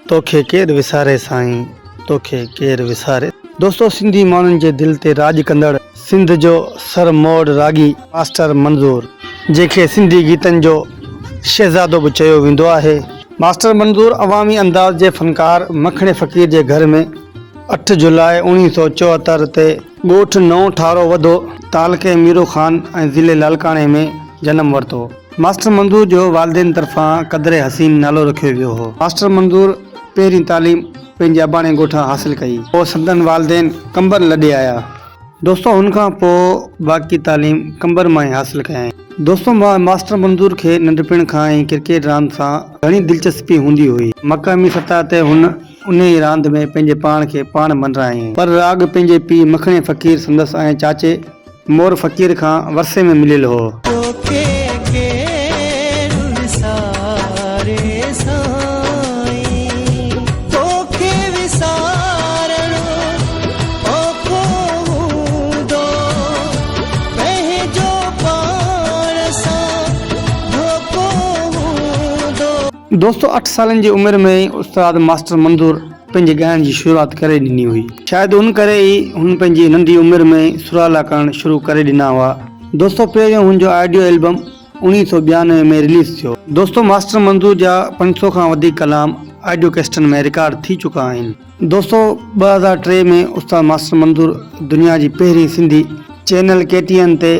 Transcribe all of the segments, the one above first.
توکي ڪير وساري سائين توکي ڪير وساري. دوستو سنڌي ماڻهن جي دل تي راڄ ڪندڙ سنڌ جو سر موڙ راڳي ماسٽر منظور جنهن کي سنڌي گيتن جو شهزادو به چيو ويندو آهي. ماسٽر منظور عوامي انداز جي فنڪار مکڻي فقير جي گهر ۾ اٺ جولاء 1974 تي ڳوٺ نئون ٺارو وڌو تعلقي ميرو خان ۽ ضلعي لاڙڪاڻي ۾ جنم ورتو. ماسٽر منظور جو والدين طرفان قدر حسين نالو رکيو ويو هو. ماسٽر منظور پهرين تعليم پنهنجي اباڻي ڳوٺان حاصل ڪئي. پوء سندن والدين قمبر لڏي آيا. دوستو هن کان پوء باقي تعليم قمبر مان ئي حاصل ڪيائين. دوستو ماسٽر منظور کي ننڍپڻ کان ئي ڪرڪيٽ راند سان گهڻي دلچسپي هوندي هئي. مقامي سطح تي هن انهي راند ۾ پنهنجي پاڻ کي پاڻ مڃرايائين. پر راڳ پنهنجي پيء مکڻي فقير سندس ۽ چاچي مور فقير کان ورثي ۾ مليل هو. توکي ڪير وساري سائين توکي وسارڻ اوکو هوندو پنهنجو پاڻ سان ڌوڪو هوندو. دوستو اٺ سالن جي عمر ۾ ئي استاد ماسٽر منظور پنهنجي ڳائڻ جي شروعات ڪري ڏني هئي. شايد ان ڪري ئي هن پنهنجي ننڍي عمر ۾ ئي سرالا ڪرڻ شروع ڪري ڏنا هئا. دوستو پهريون هن جو آڊيو البم 1992 ۾ رليز ٿيو. دوستو ماسٽر منظور جا 500 کان وڌيڪ ڪلام آڊيو ڪيسٽن ۾ رڪارڊ ٿي چڪا آهن. دوستو 2003 ۾ استاد ماسٽر منظور دنيا جي پهرين Sindhi channel K T N تي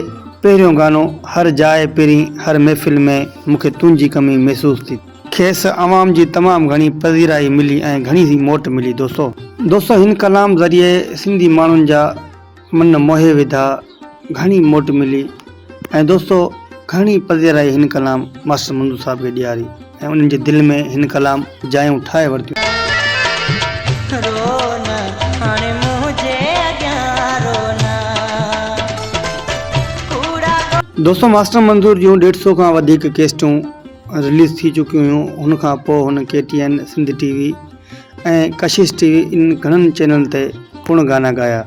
پهريون گانو هر جاء پرين هر محفل ۾ مونکي تنهنجي ڪمي محسوس ٿي. کيس عوام جي تمام گهڻي پذيرائي ملي ۽ گهڻي ئي موٽ ملي دوستو. دوستو هن ڪلام ذريعي سنڌي ماڻهن جا من موهي وڌا گهڻي موٽ ملي ۽ دوستو گهڻي پذيرائي هن ڪلام ماسٽر منظور صاحب کي ڏياري ۽ انهن جي دل ۾ هن ڪلام جايون ٺاهي ورتيون. رو نه هاڻي منهنجي اڳيان رو نه ڪوڙا. دوستو ماسٽر منظور جون ڏيڍ سو کان وڌيڪ ڪيسٽون رليز ٿي چڪيون هيون ان کان پوء هن K T N, Sindh T V ۽ Kashish T V انهن گهڻن چينلن تي پڻ گانا ڳايا.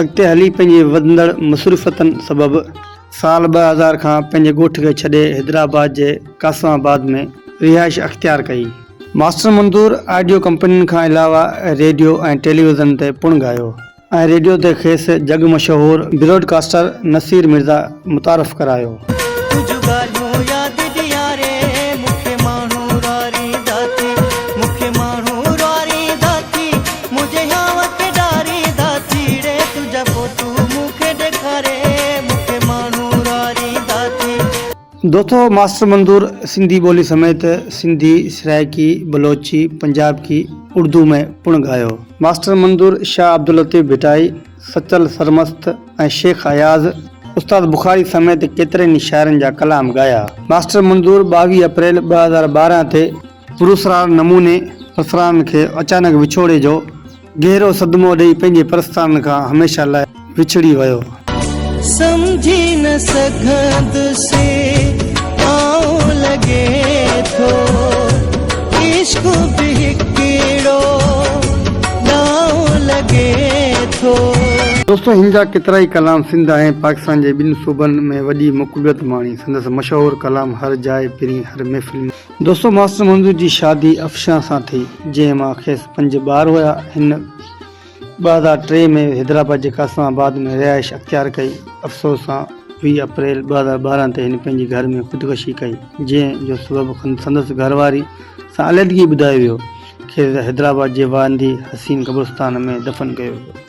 اڳتي هلي پنهنجي وڌندڙ مصروفيتن سبب سال 2000 کان پنهنجي ڳوٺ کي ڇڏي حيدرآباد جي قاسم آباد ۾ رهائش اختيار ڪئي. ماسٽر منظور آڊيو ڪمپنين کان علاوه ريڊيو ۽ ٽيليويزن تي پڻ ڳايو. ۽ ريڊيو تي کيس جڳ مشهور براڊ ڪاسٽر نصير مرزا متعارف ڪرايو. تنهنجون ڳالهيون ياد ڏياري مون کي ماڻهو روئاريندا ٿي مون کي ماڻهو روئاريندا ٿي منهنجي هانء کي ڏاريندا ٿي ڙي تنهنجا فوٽو مون کي ڏيکاري مون کي ماڻهو روئاريندا ٿي. دوستو ماسٽر منظور سنڌي ٻولي سميت سنڌي، سرائيڪي، بلوچي، پنجابڪي، اردو ۾ پڻ ڳايو. ماسٽر منظور شاهه عبداللطيف ڀٽائي، سچل سرمست ۽ شيخ اياز، استاد بخاري سميت ڪيترن ئي شاعرن جا ڪلام ڳايا. ماسٽر منظور 22 اپريل 2012 تي پراسرار نموني پرستارن کي اچانڪ وڇوڙي جو گهرو صدمو ڏئي پنهنجي پرستارن کان هميشه لاء وڇڙي ويو. سمجهي نه سگهندس آئون لڳي ٿو عشق به هڪڙو ڏانء لڳي ٿو. دوستو هن جا ڪيترائي ڪلام سنڌ ۽ پاڪستان جي ٻن صوبن ۾ وڏي مقبوليت ماڻي سندس مشهور ڪلام هر جاء پرين هر محفل ۾. دوستو ماسٽر منظور جي شادي افشان سان ٿي جنهن مان کيس پنج ٻار هيا. هن 2003 ۾ حيدرآباد جي قاسم آباد ۾ رهائش اختيار ڪئي. افسوس سان 20 اپريل 2012 تي هن پنهنجي گهر ۾ خودڪشي ڪئي جنهن جو سبب سندس گهرواري سان عليحدگي ٻڌايو ويو. کيس حيدرآباد جي واندي حسين قبرستان ۾ دفن ڪيو ويو.